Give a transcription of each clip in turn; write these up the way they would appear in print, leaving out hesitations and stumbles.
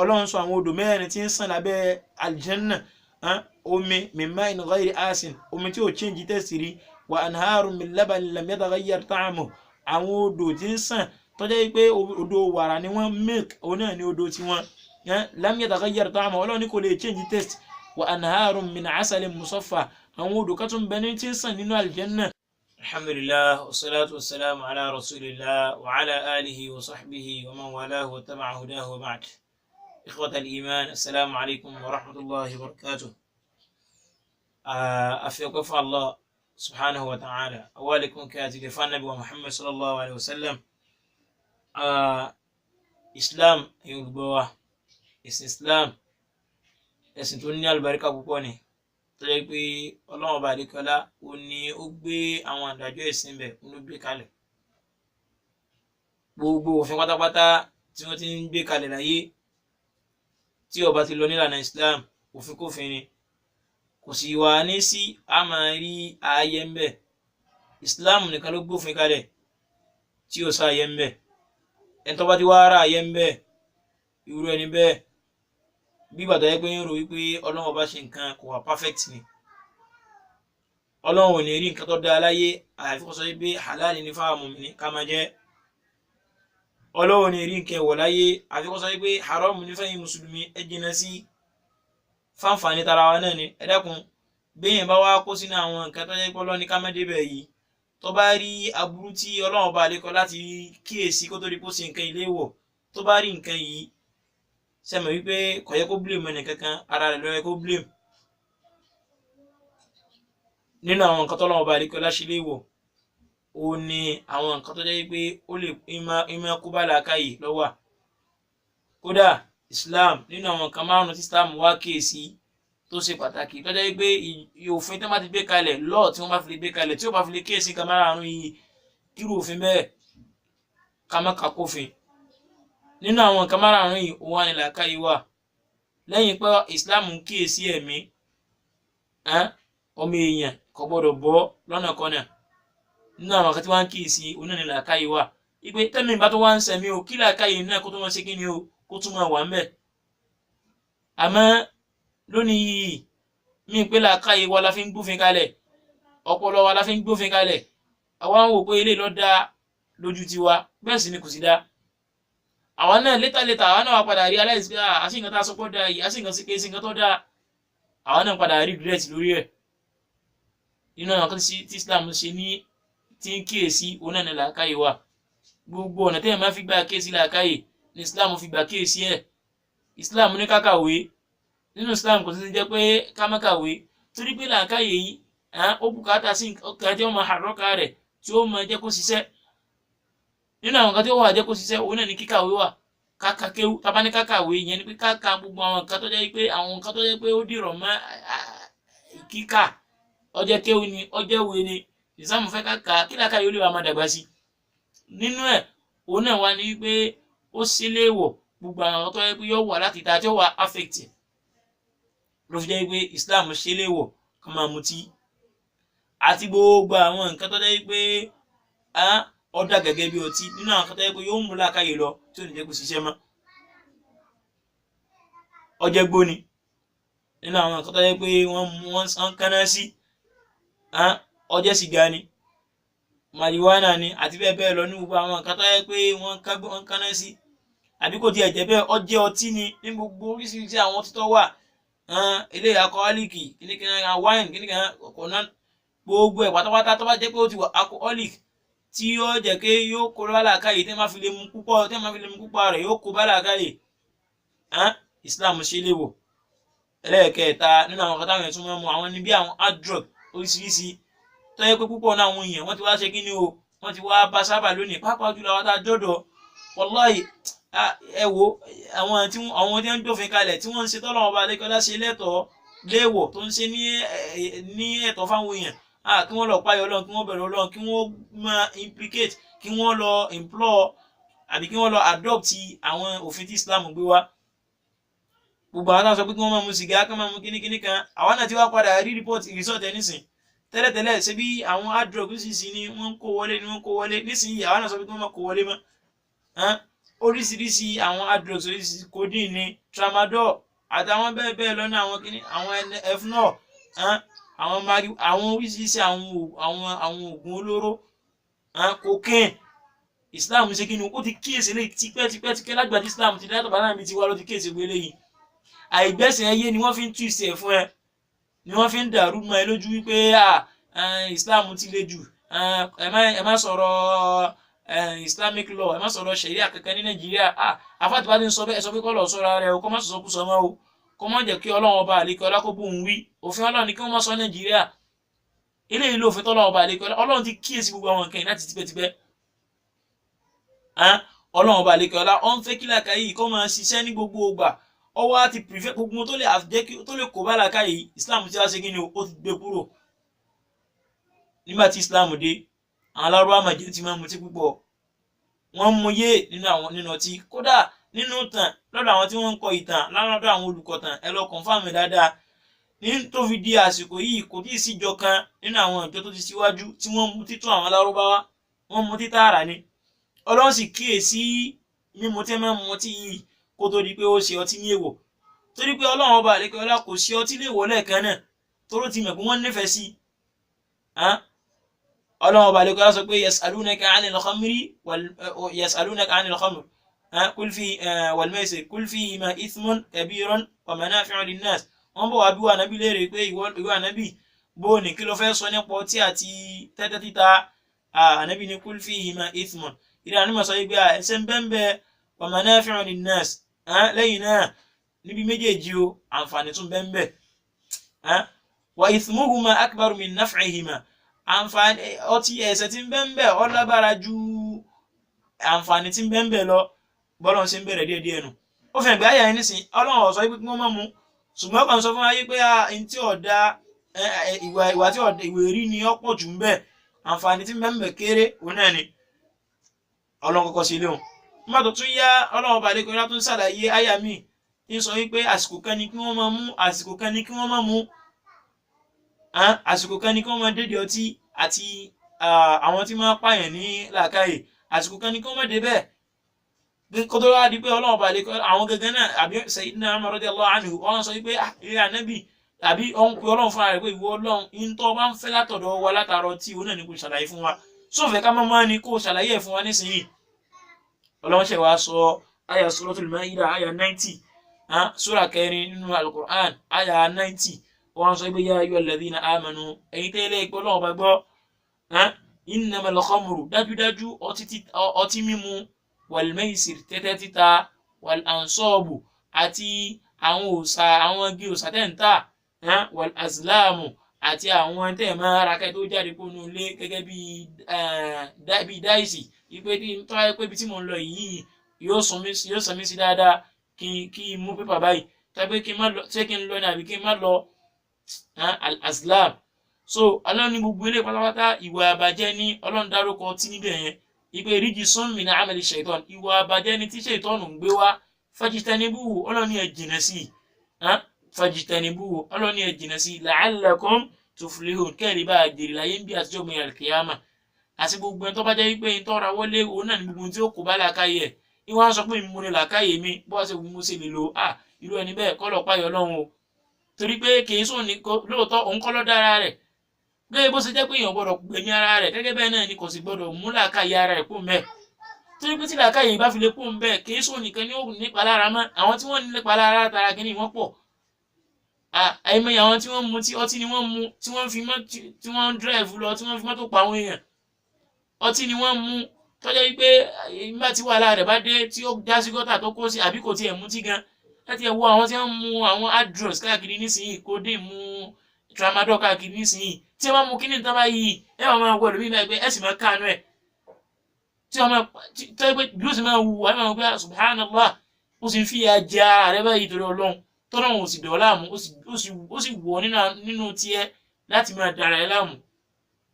Ọlọ́run sọ àwọn odò mẹ́rin tí ń sàn lábẹ́ aljanna, omi min ma'in ghayri asin, omi tí ò change taste rí, wa anharun min labanin lam yataghayyar ta'amuhu, àwọn odò tí ń sàn tó jẹ́ pé odò wàrà ni wọ́n, milk, òun náà ni odò tiwọn, lam yataghayyar ta'amuhu, Ọlọ́run ní kò lè change taste, wa anharun min asalin musaffa, àwọn odò kan tún bẹ ní tí ń sàn nínú aljanna. Alhamdulillah, wassalatu wassalamu ala rasulillah wa ala alihi wa sahbihi wa man walahu wa tabi'a hudahu wa ba'd. Ikhwata al-iman, assalamu alaikum wa rahmatullahi wa barakatuh. Afi ọpẹ́ fún Allah subhanahu wa ta'ala. Awalikum kí a ti lè fún Ànábì wa Muhammad sallallahu alaihi wasallam. Islam, ẹ̀yin olùgbọ́ wa, ẹ̀sìn Islam, ẹ̀sìn tó ní àlùbáríkà púpọ̀ ni, tó jẹ́ pé Ọlọ́run ọba àdékọ́lá ó ní ó gbé àwọn àdájọ́ ẹ̀sìn bẹ̀, ó ló gbé kalẹ̀. Gbogbo òfin pátápátá tí wọ́n ti ń gbé kalẹ̀ láyé tí ó bá ti lọ nílànà Islam, òfin kófin ni, kò sì wà ní sí a máa rí ààyè ń bẹ̀. Islam nìkan ló gbófin kalẹ̀ tí ó sáàyè ń bẹ̀. Ẹni tó bá ti wá ara ààyè ń bẹ̀, irú ẹni bẹ́ẹ̀, bí bàtà yẹ pé ń rò wípé Ọlọ́run ọba ṣe nǹkan kò wà perfect ni. Ọlọ́run ò ní rí nǹkan tó dáa láyé àyàfi kó sọ wípé halal ni fáwọn mùmínì ká máa jẹ. Ọlọ́run ò ní rí nǹkan ẹ̀wọ̀ láyé àfi kó sọ wípé haram ní fẹ́yìn mùsùlùmí, ẹ jìnnà sí fáǹfààní tara wa náà ni. Ẹ dákun, béèyàn bá wá kó sínú àwọn nǹkan tó jẹ́ pé Ọlọ́run ní ká má débẹ̀ yìí, tó bá rí aburú tí Ọlọ́run ọba àlékọ́ láti kíyèsí kó tó di kó ṣe nǹkan ilé wọ̀, tó bá rí nǹkan yìí, sẹ́mi wípé kò yẹ kó blame ẹnì kankan, ara rẹ̀ ló yẹ kó blame. Nínú àwọn nǹkan tọ́lọ́run ọba àlékọ́ láṣẹ lé wọ̀, ó ní àwọn nǹkan tó jẹ́ wípé ó lè ìmọ̀ kó bá làákàyè lọ́wọ́. Kódà Islam, nínú àwọn nǹkan márùn-ún tí Islam wá kíyèsí tó ṣe pàtàkì, tó jẹ́ wípé òfin tó bá ti gbé kalẹ̀ lọ́ọ̀, tí wọ́n bá fi lè gbé kalẹ̀, tí ó bá fi lè kíyèsí nǹkan márùn-ún yìí, kírú òfin bẹ́ẹ̀ ká má kà kófin. Nínú àwọn nǹkan márùn-ún yìí, òun wà ní làákàyè wà. Lẹ́yìn pé Islam ń kíyèsí ẹ̀mí ọmọ èèyàn kò gbọ́dọ̀ bọ́ lọ́nà kọ́nà, nínú àwọn kan tí wọ́n ń kíyèsí, òun náà ní làákàyè wà, ipe tẹ́mi bá tó wá ń sẹ̀mí o, kí làákàyè náà kó tó máa ṣe kí ni o, kó tún máa wà ń bẹ̀. Àmọ́ lónìí yìí, mí pé làákàyè wa la fi ń gbófin kalẹ̀, ọpọlọ wa la fi ń gbófin kalẹ̀. Àwa ń wò pé eléyìí ló dáa lójú tiwa, bẹ́ẹ̀ sì ni kò sì dáa. Àwa náà later later, àwa náà wà padà realize pé àṣì nǹkan tá a sọ pé ó dáa yìí, àṣì nǹkan sí pé sí nǹkan tó dáa, àwa náà padà regret lórí ẹ̀. Nínú àwọn kan tí Islam ṣe ní tí ń kíyèsí, òun náà ní làákàyè wa. Gbogbo ọ̀nà téèyàn máa fi gbà kíyèsí làákàyè ní Islam fi gbà kíyèsí ẹ̀. Islam ní ká kàwé. Nínú Islam, kò sí jẹ́ pé ká má kàwé, torí pé làákàyè yìí, ó bùkátà sí nǹkan tí ó máa àrọ́kà rẹ̀, tí ó máa jẹ́ kó ṣiṣẹ́. Nínú àwọn nǹkan tí ó wà jẹ́ kó ṣiṣẹ́, òun náà ní kíkàwé wà, káka kéwú. Tábà ní kákàwé, ìyẹn ni pé káka gbogbo àwọn nǹkan tó jẹ́ pé àwọn nǹkan tó jẹ́ pé ó dìrọ̀ mọ́ kíkà, ó jẹ́ kéwú ni, ó jẹ́ ìwé ni, Islam fẹ́ káka kí làákàyè ó lè wà máa dàgbà sí. Nínú ẹ̀, òun náà wà ní wípé ó ṣe léèwọ̀ gbogbo àwọn tó jẹ́ pé yóò wà láti ìta tí ó wà affect. Ló fi jẹ́ pé Islam ṣe léèwọ̀ ká máa mutí àti gbogbo àwọn nǹkan tó jẹ́ pé ó dà gẹ́gẹ́ bí ọtí, nínú àwọn nǹkan tó jẹ́ pé yóò mú làákàyè lọ, tí ò ní jẹ́ kó ṣiṣẹ́ mọ́. Ó jẹ́ gbóni, nínú àwọn nǹkan tó jẹ́ pé wọ́n ń kánná sí, ó jẹ́ sìgá ni, marijuana ni, àti bẹ́ẹ̀ bẹ́ẹ̀ lọ, ní gbogbo àwọn nǹkan tó jẹ́ pé wọ́n ń kánná sí, àbí kò tiẹ̀ jẹ́ bẹ́ẹ̀, ó jẹ́ ọtí ni, ní gbogbo oríṣiríṣi àwọn ọtí tó wà, eléyìí alcoholic kíníkan, wine kíníkan, kọ̀ọ̀nà, gbogbo ẹ̀ pátápátá tó bá jẹ́ pé ó ti wà alcoholic, tí yóò jẹ́ pé yóò kó bá làákàyè, tẹ́ máa fi lè mu púpọ̀, tẹ́ máa fi lè mu púpọ̀ rẹ̀, yóò kó bá làákàyè, Islam ṣe léwọ̀. Ẹlẹ́ẹ̀kẹta nínú àwọn kan táwọn èèyàn tún máa ń mu, àwọn ní bí àwọn hard drug oríṣiríṣi, tó yẹ pé púpọ̀ náà àwọn èèyàn wọ́n ti wá ṣe kí ni o, wọ́n ti wá bá sábà lónìí, pàápàá jùlọ àwọn tá a jọ̀dọ̀. Wàláhì, ẹ wo àwọn tí wọ́n ń dófin kalẹ̀, tí wọ́n ń ṣe tọ́lọ́wọ́n ọba alẹ́kọ́lá ṣe lẹ́tọ̀ọ́ léèwọ̀, tó ń ṣe ní ẹ̀tọ́ fáwọn èèyàn, kí wọ́n lọ páyọ Ọlọ́run, kí wọ́n bẹ̀rù Ọlọ́run, kí wọ́n máa implicate, kí wọ́n lọ implore, àbí kí wọ́n lọ adopt àwọn òfin tí Islam gbé wá. Gbogbo àwọn náà sọ pé kí wọ́n máa mu sìgá, kí wọ́n máa mu kíníkíní kan, àwọn náà ti wá padà rí report result ẹ̀ nísìn. Tẹ́lẹ̀tẹ́lẹ̀, ṣe bí àwọn hard drug sísì ni wọ́n ń kó wọlé, ni wọ́n ń kó wọlé. Nísìnyí, àwọn náà sọ pé kí wọ́n máa kó wọlé mọ́. Oríṣiríṣi àwọn drugs, oríṣiríṣi codeine ni, tramadol àtàwọn bẹ́ẹ̀ bẹ́ẹ̀ lọ́nà, àwọn kíní, àwọn ethanol, àwọn mari, àwọn oríṣiríṣi àwọn oògùn olóró, cocaine. Islam ṣe kíni, ó ti kíyèsí eléyìí tipẹ́ tipẹ́ tipẹ́. Lágbà tí Islam ti dátọ̀ bá náà mi ti wá ló ti kíyèsí gbé eléyìí. Àìgbẹ́sìn ẹyẹ ni wọ́n fi ń tú ìsẹ̀ fún ẹ, ni wọ́n fi ń dàrú mọ́ ẹ lójú wípé Islam ti le jù, ẹ má sọ̀rọ̀ Islamic law, ẹ má sọ̀rọ̀ sharia kankan ní Nàìjíríà. Afáàtì bá ti ń sọ bẹ́ẹ̀, ẹ sọ pé kọ́ lọ sọ́ra rẹ o, kọ́ má sọ̀sọ́ kú sọ mọ́ o, kọ́ má jẹ́ kí Ọlọ́run ọba àlekè ọlá kó bóun wí. Òfin Ọlọ́run ni kí wọ́n má sọ Nàìjíríà. Eléyìí lófin tọ́lọ́run ọba àlekè ọlá. Ọlọ́run ti kíyèsí gbogbo àwọn nǹkan yìí láti tipẹ́tipẹ́. Ọlọ́run ọba àlekè ọlá ó ń fẹ́ kí làákàyè kó máa ṣiṣẹ́ ní gbogbo ìgbà. Ó wá ti prefer gbogbo tó lè jẹ́ kí tó lè kó bá làákàyè. Islam ti wá ṣe kí ni, ó ti gbé kúrò. Nígbà tí Islam dé, àwọn alárúbá màjẹ́ ti máa ń mutí púpọ̀. Wọ́n mú yé nínú àwọn nínú ọtí. Kódà nínú ìtàn lọ́dọ̀ àwọn tí wọ́n ń kọ ìtàn, lọ́dọ̀ àwọn olùkọ̀tàn, ẹ lọ confirm dáadáa, ní tó fi di àsìkò yìí, kò tí ì síjọ kan nínú àwọn ìjọ tó ti síwájú tí wọ́n mú títún àwọn alárúbáwá. Wọ́n mú títààrà ni. Ọlọ́run sì kíyèsí mímu tí wọ́n máa ń mutí yìí kó tó di pé ó ṣe ọtí ní èèwọ̀, torí pé Ọlọ́run ọba àlekè ọlá kò ṣe ọtí léèwọ̀ lẹ́ẹ̀kan náà, toró ti mọ̀ pé wọ́n nífẹ̀ẹ́ sí i. Ọlọ́run ọba àlekè ọlá sọ pé yasalunaka anil khamri, yasalunaka anil khamri kul fi wal maisir kul fihima ithmun kabirun wa manafi'u linnas. Wọ́n bọ̀ wá bí wà nábì léèrè pé ìwọ ànábì, bó ní kí ló fẹ́ sọ nípa ọtí àti tẹ́tẹ́ títa? Ànábì ní kul fihima ithmun, ìrìn àná sọ pé ẹ̀ṣẹ̀ ń bẹ́ẹ̀, wa manafi'u linnas, lẹ́yìn náà níbi méjèèjì o, àǹfààní tún bẹ́ẹ̀, wa ithmuhuma akbaru min naf'ihima. Àǹfààní ọtí, ẹ̀ṣẹ̀ tí ń bẹ́ẹ̀ ó lágbára ju àǹfààní tí ń bẹ́ẹ̀ lọ. Bọ́lá ń ṣe ń bẹ̀rẹ̀ díẹ̀ díẹ̀ nù. Ó fi hàn pé àyà yẹn nísìnyí, Ọlọ́run ó sọ pé kí wọ́n má mu, ṣùgbọ́n kàn sọ fún wa pé n tí ọ̀dà ìwà tí ọ̀dà ìwé rí ni ó pọ̀ jù ń bẹ, àǹfààní tí ń bẹ́ẹ̀ kéré. Òun náà ni Ọlọ́run kọ́kọ́ sí ilé òun. Nígbà tó tún yá, Ọlọ́run ọba àlekò tó ń ṣàlàyé àyà míì tí ń sọ wípé àsìkò kan ni kí wọ́n máa mú, àsìkò kan ni kí wọ́n máa mú, àsìkò kan ni kí wọ́n máa dédé ọtí àti àwọn tí máa pààyàn ní làákàyè, àsìkò kan ni kí wọ́n máa dé bẹ́ẹ̀. Kó tó wá di pé Ọlọ́run ọba àlekò àwọn gẹ́gẹ́ náà, àbí Sayyidina Umar radiyallahu anhu, wọ́n sọ wípé ilé ànábì, àbí ọ̀hún pé Ọlọ́run fúnra rẹ̀ pé ìwọ Ọlọ́run, ìntọ́ bá ń fẹ́ látọ̀dọ̀ wa látàrọ tí òun náà ní kò ṣàlàyé fún wa, sófẹ́ ká mọ́mọ́ ni kò ṣàlàyé ẹ̀ fún wa nísìnyí. Ọlọ́run ṣe wá sọ àyà Suratul Maida, àyà 90, sura kẹrin nínú Al-Qur'an, àyà 90. Wọ́n sọ pé ya ayyuhal ladhina amanu, ẹ̀yin tẹ́lẹ̀ ìgbọ́ Ọlọ́run bá gbọ́, innamal khamru, dájúdájú ọtí mímu, wal maisir, tẹ́tẹ́ títa, wal ansabu, àti àwọn òòṣà, àwọn igi òòṣà tẹ́ǹtà, wal azlamu, àti àwọn tẹ́ ẹ̀ máa ra kẹ́ tó jáde kó nu ilé gẹ́gẹ́ bíi dáìsì, ìpè tí tó wáyé pé ibi tí mò ń lọ yìí yóò sún mí sí dáadáa, kí n mú pépà báyìí, tàbí kí n má lọ, ṣé kí n lọ ní àbí kí n má lọ, al-azlam. So Ọlọ́run ní gbogbo ilé pátápátá ìwà àbàjẹ́ ní. Ọlọ́run dárúkọ ọtí níbẹ̀ yẹn ìpè ríjì sún min amali shaitan, ìwà àbàjẹ́ ní tí ṣètọ́nù ń gbé wá. Fajitanibuhu, Ọlọ́run ní ẹ jìnà sí i, fajitanibuhu, Ọlọ́run ní ẹ jìnà sí i, la'allakum tuflihun, kẹ́rì bá jèrè láyé ń bí àtijọ́ mi al-qiyama. Àti gbogbo ẹni tó bá jẹ́ wípé ń tọ́ra wọlé òun náà ní gbogbo tí ó kó bá làákàyè ẹ̀, ìwọ́n á sọ pé mo ní làákàyè mi bó ṣe wù mú sí lè lò á, irú ẹni bẹ́ẹ̀ kọ́ lọ́ọ́ páyọ̀ Ọlọ́run o, torí pé kì í sùn ní lóòótọ́ òun kọ́ ló dára rẹ̀. Gẹ́gẹ́ bó ṣe jẹ́ pé èèyàn gbọ́dọ̀ gbẹ̀mí ara rẹ̀, gẹ́gẹ́ bẹ́ẹ̀ náà ni kò sì gbọ́dọ̀ mú làákàyè ara rẹ̀ kó mẹ́, torí pé tí làákàyè bá fi lè kó mbẹ́, kì í sùn nìkan ní ó nípa lára mọ́. Àwọn tí wọ́n nípa lára tara kínní wọ́n pọ̀. Àìmọye àwọn tí wọ́n mu tí ọtí ni wọ́n mu, tí wọ́n fi mọ́, tí wọ́n ń drive lọ, tí wọ́n fi mọ́tò pa àwọn èèyàn. Ọtí ni wọ́n mu, tọ́jà wípé nígbà tí wàhálà rẹ̀ bá dé tí ó já sí gọ́tà tó kó sí, àbí kò tiẹ̀ mutí gan. Láti ẹ̀ wo àwọn tí wọ́n mu àwọn hard drugs káàkiri nísìnyí, codeine, mu tramadol káàkiri nísìnyí, tí wọ́n mu kíní tán báyìí, ẹ wọ́n máa wọ ẹlòmíì báyìí pé ẹ sì máa káànú ẹ̀, tí wọ́n máa tọ́ pé bí ó sì máa wù ẹ máa gbé subhanallah, ó sì ń fi jẹ ara rẹ báyìí torí Ọlọ́run tọ́lọ́run ò sì dọ̀ láàmú, ó sì wọ̀ nínú tiẹ̀ láti máa dara ẹ láàmú.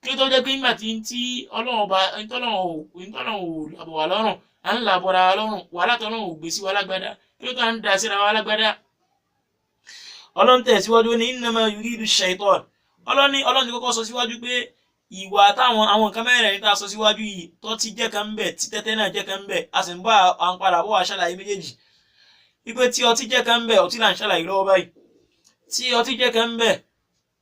Kí ló tó jẹ́ pé nígbà tí Ọlọ́run ọba ntọ́lọ́run ò làbọ̀ wà lọ́rùn, à ń làbọ̀ra wa lọ́rùn, wàhálà tọ́lọ́run ò gbé sí wa lágbádá, kí ló tó à ń da síra wa lágbádá? Ọlọ́run tẹ̀ síwájú ní innama yuridu shaitan. Ọlọ́run ní Ọlọ́run ti kọ́kọ́ sọ síwájú pé Ìwà táwọn àwọn nǹkan mẹ́rẹ̀ẹ̀rin tá a sọ síwájú yìí, tó ti jẹ́ kan ń bẹ̀, tí tẹ́tẹ́ náà jẹ́ kan ń bẹ̀, a sì ń bá à ń padà bọ̀ wá ṣàlàyé méjèèjì. Wípé tí ọtí jẹ́ kan ń bẹ̀, ọtí là ń ṣàlàyé lọ́wọ́ báyìí. Tí ọtí jẹ́ kan ń bẹ̀,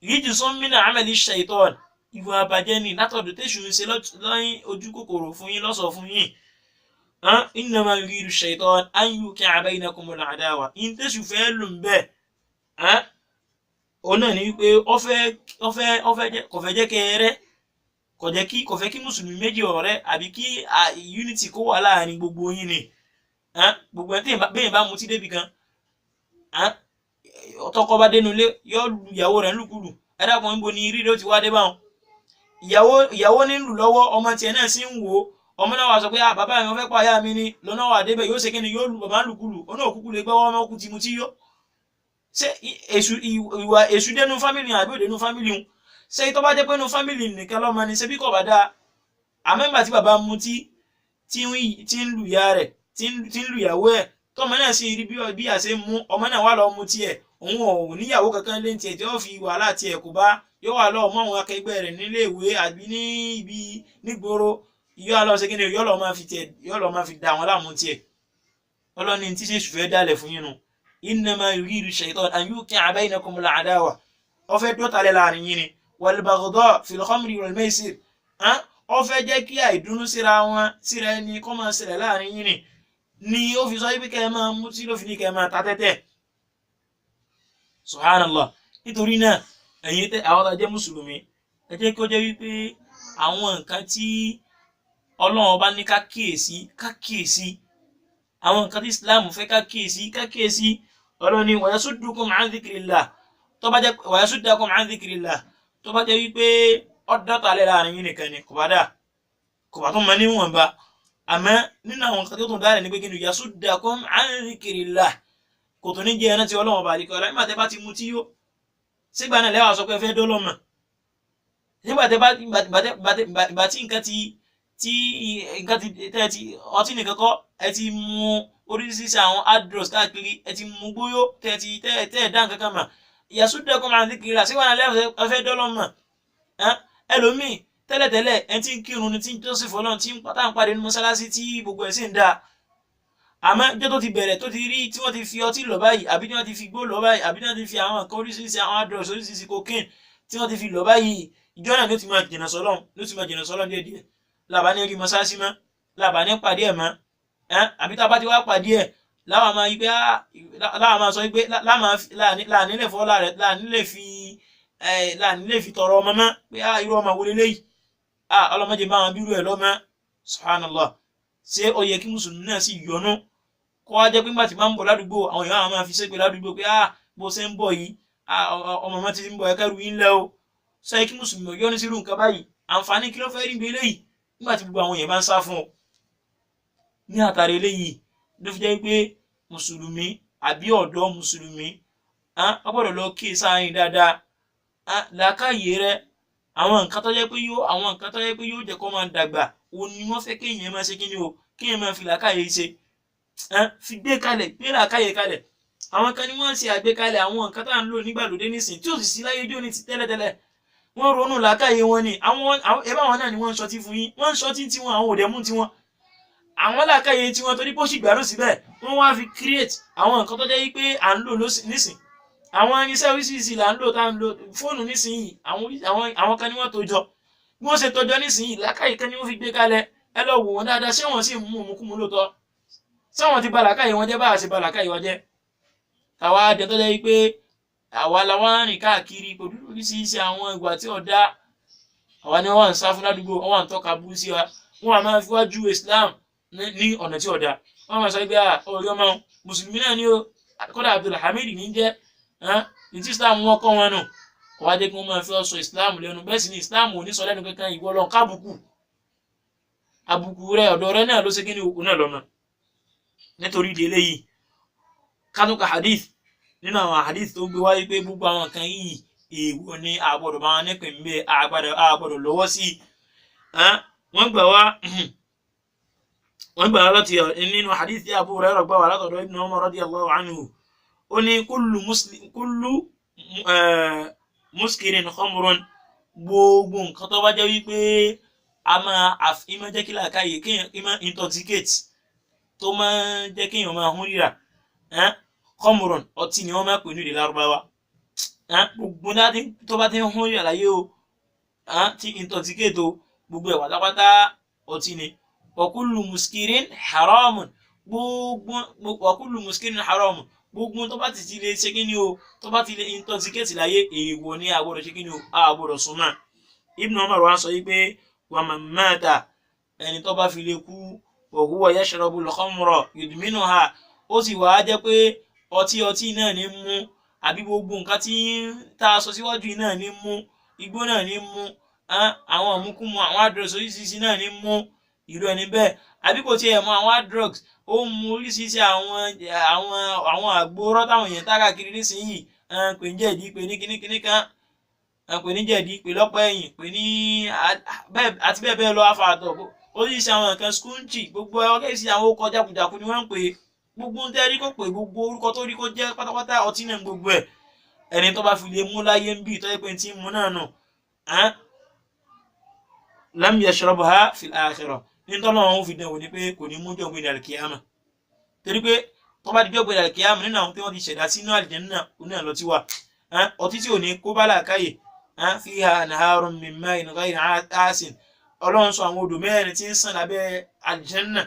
rijsun min amali shaitan, ìwà àbàjẹ́ ni látọ̀dọ̀ tẹ̀sù ń ṣe lọ́yìn ojú kòkòrò fún yín, lọ́sọ̀ fún yín. Innama yuridu shaitan an yuqi'a baynakumul adawa. In tẹ̀sù fẹ́ lù ń bẹ̀, òun náà ni wípé ó fẹ́ kò fẹ́ jẹ́ kẹ́ ẹ rẹ́, kò jẹ́ kí kò fẹ́ kí mùsùlùmí méjì ọ̀rẹ́ àbí kí unity kó wà láàrin gbogbo yín ni. Gbogbo ẹni tí bẹ́ẹ̀ bá mutí débi kan, tọkọ bá dénú ilé yóò lu ìyàwó rẹ̀ ńlùkulù. Ẹ dákun, níbo ni rírẹ́ ó ti wá dé báwọn? Ìyàwó ní lù lọ́wọ́, ọmọ tiẹ̀ náà sì ń wò ó. Ọmọ náà wà sọ pé bàbá mi wọ́n fẹ́ pa ìyá mi ni. Lọ́nà wà débẹ̀, yóò ṣe kí ni? Yóò lu bàbá ńlùkulù. Ó náà kúkú lè gbọ́wọ́ ọmọ kú ti mutí yó. Ṣé èṣù ìwà èṣù dénú fámìlì àbí òdénú fámìlì ń? Ṣé tó bá jẹ́ pé inú fámìlì nìkan lọ́mọ ni, ṣé bí kò bá dáa? Àmọ́ ìgbà tí bàbá mutí tí ń lu ìyá rẹ̀, tí ń lu ìyàwó ẹ̀, tọmọ náà sì rí bí a ṣe ń mú, ọmọ náà wà lọ mu tiẹ̀. Òun ò níyàwó kankan lé tiẹ̀ tí ó fi wàhálà tiẹ̀ kó bá, yóò wà lọ́ọ́ mọ́ àwọn akẹgbẹ́ rẹ̀ nílé ìwé àbí ní ibi nígboro, yóò lọ ṣe kíni, yóò lọ máa fi tiẹ̀, yóò lọ máa fi da àwọn láàmú tiẹ̀. Ọlọ́ni tí ṣe fẹ́ dálẹ̀ fún yín nu. Innama yuridu shaytan an yuqi'a baynakumul adawa, ó fẹ́ dọ́talẹ̀ láàrin yín ni. Wal baghdha fil khamri wal maisir, ó fẹ́ jẹ́ kí àìdùnnú síra wọn síra ẹni kó máa ṣẹlẹ̀ láàrin yín ni ó fi sọ wípé kẹ́ ẹ máa mutí, ló fi ní kẹ́ ẹ máa ta tẹ́tẹ́. Subhanallah. Nítorí náà, ẹ̀yin tẹ́ àwọn tá a jẹ́ mùsùlùmí, ẹ jẹ́ kí ó jẹ́ wípé àwọn nǹkan tí Ọlọ́run bá ní ká kíyèsí, ká kíyèsí. Àwọn nǹkan tí Islam fẹ́ ká kíyèsí, ká kíyèsí. Ọlọ́run ní wa yasuddukum an dhikrillah, tó bá jẹ́ wa yasuddakum an dhikrillah, tó bá jẹ́ wípé ọ̀dọ́ta lẹ́ láàrin yín nìkan ni, kò bá dà, kò bá tún mọ níwọ̀nba. Àmọ́ nínú àwọn nǹkan tó tún dára ní pé kí ni? Yasuddakum an dhikrillah, kò tó ní jẹ́ ẹran tí Ọlọ́run bá àdìkọ́ ọlá. Nígbà tẹ́ bá ti mutí yó, sígbà náà lẹ́wà sọ pé ẹ fẹ́ dọ́lọ́mọ̀? Nígbà tẹ́ bá ìgbà tí nǹkan ti tí nǹkan ti tẹ́ ti ọtí nìkan kọ́, ẹ ti mu oríṣiríṣi àwọn hard drugs káàkiri, ẹ ti mu gbóyó, tẹ́ ti tẹ́ tẹ́ dá nǹkan kan mà. Yasuddakum an dhikrillah, sígbà náà lẹ́wà ẹ fẹ́ dọ́lọ́mọ̀? Ẹlòmíì tẹ́lẹ̀tẹ́lẹ̀, ẹ ti ń kírun ni, tí ń jọ́sìn fọlọ́run, tí ń pátá ń pàdé ní mọ́sálásí, tí gbogbo ẹ̀ sì ń dáa. Àmọ́ ìjọ́ tó ti bẹ̀rẹ̀ tó ti rí tí wọ́n ti fi ọtí lọ báyìí, àbí tí wọ́n ti fi gbó lọ báyìí, àbí tí wọ́n ti fi àwọn nǹkan oríṣiríṣi, àwọn drugs oríṣiríṣi, cocaine, tí wọ́n ti fi lọ báyìí, ìjọ́ náà ló ti máa jìnnà sọ́lọ́run, ló ti máa jìnnà sọ́lọ́run díẹ̀díẹ̀. Làbá ní rí mọ́sálásí mọ́, làbá ní pàdé ẹ̀ mọ́, àbí tá a bá ti wá pàdé ẹ̀, láwa máa yí pé, láwa máa sọ pé láàní lè fọ́ láàní lè fi tọrọ ọmọ mọ́ pé irú ọmọ wo leléyìí, ọlọ́mọdé máa wọn bírú ẹ̀ lọ́mọ. Subhanallah. Ṣé ó yẹ kí mùsùlùmí náà sì yọnu kó wá jẹ́ pé nígbà tí máa ń bọ̀ ládùúgbò, àwọn èèyàn àwọn máa fi ṣépè ládùúgbò pé bó ṣe ń bọ̀ yìí, ọmọ ọmọ ti ń bọ̀, ẹ̀kẹ́rù yín lẹ́ o? Ṣé yẹ kí mùsùlùmí yọnu sírú nǹkan báyìí? Àǹfààní kí ló fẹ́ rí ibi eléyìí nígbà tí gbogbo àwọn èèyàn bá ń sá fún ọ? Ní àtàrí eléyìí ló fi jẹ́ pé mùsùlùmí àbí ọ̀dọ́ mùsùlùmí ó gbọ́dọ̀ lọ kíyè sáárín dáadáa làákàyè rẹ. Àwọn nǹkan tó jẹ́ pé yóò àwọn nǹkan tó jẹ́ pé yóò jẹ́ kó máa dàgbà, òun ni wọ́n fẹ́ kéèyàn máa ṣe. Kí ni o kéèyàn máa fi làákàyè ṣe, fi gbé kalẹ̀, gbé làákàyè kalẹ̀. Àwọn kan ní wọ́n ṣe àgbékalẹ̀ àwọn nǹkan tá à ń lò nígbàlódé nísìn tí ò sì sí láyé jóni ti tẹ́lẹ̀tẹ́lẹ̀. Wọ́n ronú làákàyè wọn ni. Àwọn ẹbá wọn náà ni wọ́n ń sọtí fún yín, wọ́n ń sọtí tiwọn, àwọn òdẹ̀mú tiwọn, àwọn làákàyè tiwọn, torí pé ó sì gbádùn síbẹ̀, wọ́n wá fi create àwọn nǹkan tó jẹ́ wípé à ń lò nísìn. Àwọn irinṣẹ́ oríṣiríṣi là ń lò, tá à ń lò fóònù nísìnyìí. Àwọn kan ní wọ́n tó jọ bí wọ́n ṣe tọjọ́ nísìnyìí, làákàyè kan ni wọ́n fi gbé kalẹ̀. Ẹ lọ wò wọ́n dáadáa, ṣé wọ́n sì mú òmùkúmu lóòótọ́? Ṣé wọ́n ti bà làákàyè wọn jẹ́ bá a ṣe bà làákàyè wọn jẹ́? Àwa adẹ tó jẹ́ wípé àwa la wá ń rìn káàkiri pẹ̀lú oríṣiríṣi àwọn ìwà tí ò dá, àwa ni wọ́n wà ń sá fún ládùúgbò, wọ́n wà ń tọ́ka bú sí wa, wọ́n wà máa fi wá ju Islam ní ọ̀nà tí ò dá. Wọ́n máa sọ pé orí ọmọ mùsùlùmí náà ni ó, kódà Abdulhamid ní jẹ́ ní tí Islam wọn kọ́ wọn nù. Kò wá jẹ́ kí wọ́n máa fi sọ Islam lẹ́nu. Bẹ́ẹ̀ sì ni Islam ò ní sọ lẹ́nu kankan. Ìwọ lọ kábùkù, àbùkù rẹ ọ̀dọ̀ rẹ náà ló ṣe kí ni òkú náà lọ́mọ. Nítorí ìdí eléyìí, kátólíkà hadith, nínú àwọn hadith tó gbé wáyé pé gbogbo àwọn kan yìí, èèwọ̀ ni, àgbọ́dọ̀ bá wọn nípìn bẹ́ẹ̀, àgbọ́dọ̀ lọ́wọ́ sí i. Wọ́n gbà wá láti nínú hadith tí Abu Hurairah gbà wá látọ̀dọ̀ Ibn Umar radiyallahu anhu. Ó ní kullu muslim kullu muskirin khamrun. Gbogbo nǹkan tó bá jẹ́ wípé a máa ìmọ̀ jẹ́ kí làákàyè kéèyàn ìmọ̀ intoxicate, tó máa jẹ́ kéèyàn máa hún ríra, khamrun, ọtí ni wọ́n máa pè ní èdè Lárúbáwá. Gbogbo tó bá ti ń hún ríra láyé o, tí intoxicate o, gbogbo ẹ̀ pátápátá ọtí ni. Wa kullu muskirin haramun, gbogbo wa kullu muskirin haramun, gbogbo tó bá ti lè ṣe kí ni o, tó bá ti lè intoxicate láyé, èèwọ̀ ni, a gbọ́dọ̀ ṣe kí ni o, a gbọ́dọ̀ súnmọ́. Ibn Umar wa sọ yìí pé wa man mata, ẹni tó bá fi lè kú, wa huwa yashrabu al-khamra yudminuha, ó sì wàá jẹ́ pé ọtí náà ní mú, àbí gbogbo nǹkan tí tá a sọ síwájú yìí náà ní mú, igbó náà ní mú, àwọn ìmukúmu, àwọn drugs oríṣiríṣi náà ní mú, irú ẹni bẹ́ẹ̀, àbí kò tiẹ̀ mọ àwọn drugs, ó mu oríṣiríṣi àwọn àgbo rọ́ táwọn èèyàn tá káàkiri nísìnyìí, pè ní jẹ̀dí, pè ní kíníkíní kan, pè ní jẹ̀dí, pè lọ́pọ̀ ẹ̀yìn, pè ní àti bẹ́ẹ̀ bẹ́ẹ̀ lọ, afàtọ̀ oríṣiríṣi àwọn nǹkan skúnchì, gbogbo oríṣiríṣi àwọn orúkọ jákujàku ni wọ́n ń pè é. Gbogbo ń tẹ́ rí kó pè, gbogbo orúkọ tó rí kó jẹ́ pátápátá, ọtí náà gbogbo ẹ̀. Ẹni tó bá fi lè mú láyé ń bì, tó yẹ pé tí ń mu náà nù, lam yashrabha fil akhirah, nítorí wọn ò fi dánwò ni pé kò ní mú jọ̀gbìn al-qiyamah, torí pé tó bá di jọ̀gbìn al-qiyamah, nínú àwọn tí wọ́n ti ṣẹ̀dá sínú àlùjánnà oní àlọ́ ti wà, ọtí tí ò ní kó bá làákàyè. Fiha anharun min ma'in ghayri asin, Ọlọ́run sọ àwọn odò mẹ́rin tí ń sàn lábẹ́ àlùjánnà,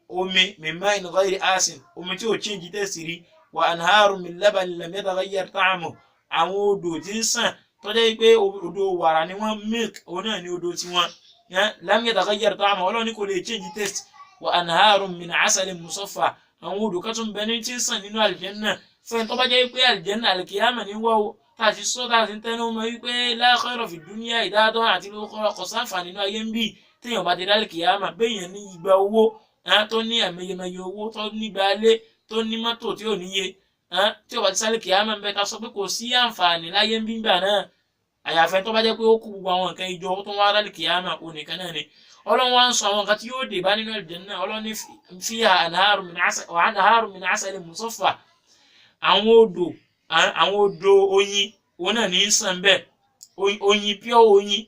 omi min ma'in ghayri asin, omi tí ò change taste rí, wa anharun min labanin lam yataghayyar ta'amuhu, àwọn odò tí ń sàn tó jẹ́ pé odò wàrà ni wọ́n, milk, òun náà ni odò tiwọn, lam yataghayyar ta'amuhu, Ọlọ́run ní kò lè change taste, wa anharun min asalin musaffa, àwọn odò kan tún bẹ ní tí ń sàn nínú àlùjánnà. Fẹ́ni tó bá jẹ́ pé àlùjánnà àlùkìyámà ní wọ́wọ́ tá a ti sọ, tá a ti ń tẹnu mọ́ wípé la khayra fi dunya ìdádọ́ àti lókọ́ kò sáǹfààní nínú ayé ń bì téèyàn bá ti dá àlùkìyámà, béèyàn ní igba owó, tó ní àmẹyẹmẹyẹ owó, tó nígbà alé, tó ní mọ́tò tí ò níye, tí ò bá ti sálẹ̀ kìyámà ń bẹ, ká sọ pé kò sí àǹfààní láyé ń bí gbà náà, àyàfẹ́ tó bá jẹ́ pé ó kú gbogbo àwọn nǹkan ìjọ tó ń wá dálì kìyámà, òun nìkan náà ni. Ọlọ́run wá ń sọ àwọn nǹkan tí yóò dé bá nínú àlùjánnà. Ọlọ́run ní fiha anharun min asalin musaffa, àwọn odò oyin, òun náà ní í sàn bẹ́ẹ̀, oyin, pure oyin,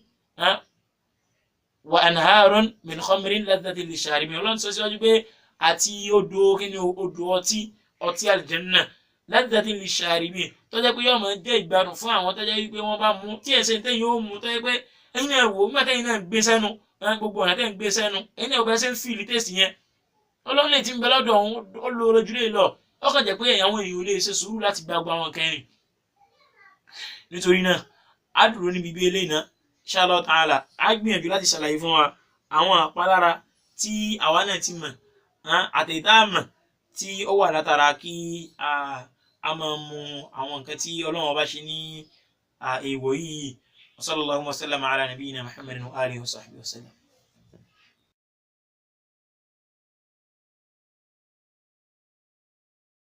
wa anharun min khamrin ladhatin lisharibin. Ọlọ́run sọ síwájú pé àti odò kíni, odò ọtí àlùjánnà, ladhatin lisharibin, tó jẹ́ pé yóò máa jẹ́ ìgbádùn fún àwọn tó jẹ́ wípé wọ́n bá mú, tí ẹ̀sẹ̀ tẹ́yìn ó mú, tó jẹ́ pé ẹ̀yin náà wò ó nígbà tẹ́yìn náà gbé sẹ́nu, gbogbo ọ̀nà tẹ́yìn gbé sẹ́nu, ẹ̀yin náà bẹ́ẹ̀ ṣe ń fìlì tẹ̀sí yẹn. Ọlọ́run lè ti ń bẹ lọ́dọ̀ òun, ó lóore jù lè lọ, ó kàn jẹ́ pé àwọn èèyàn ò lè ṣe sùúrù láti gba gbogbo àwọn kẹrin. Nítorí náà, á dúró níbi ibi eléyìí náà, inshallah ta'ala, á gbìyànjú láti ṣàlàyé fún wa àwọn àpalára tí àwa náà ti mọ̀ àtẹ̀tà mọ̀ tí ó wà látara kí a máa mu àwọn nǹkan tí Ọlọ́run ọba ṣe ní èèwọ̀ yìí. Sallallahu wa sallam ala nabiyyina Muhammadin wa alihi wa sahbihi wa sallam.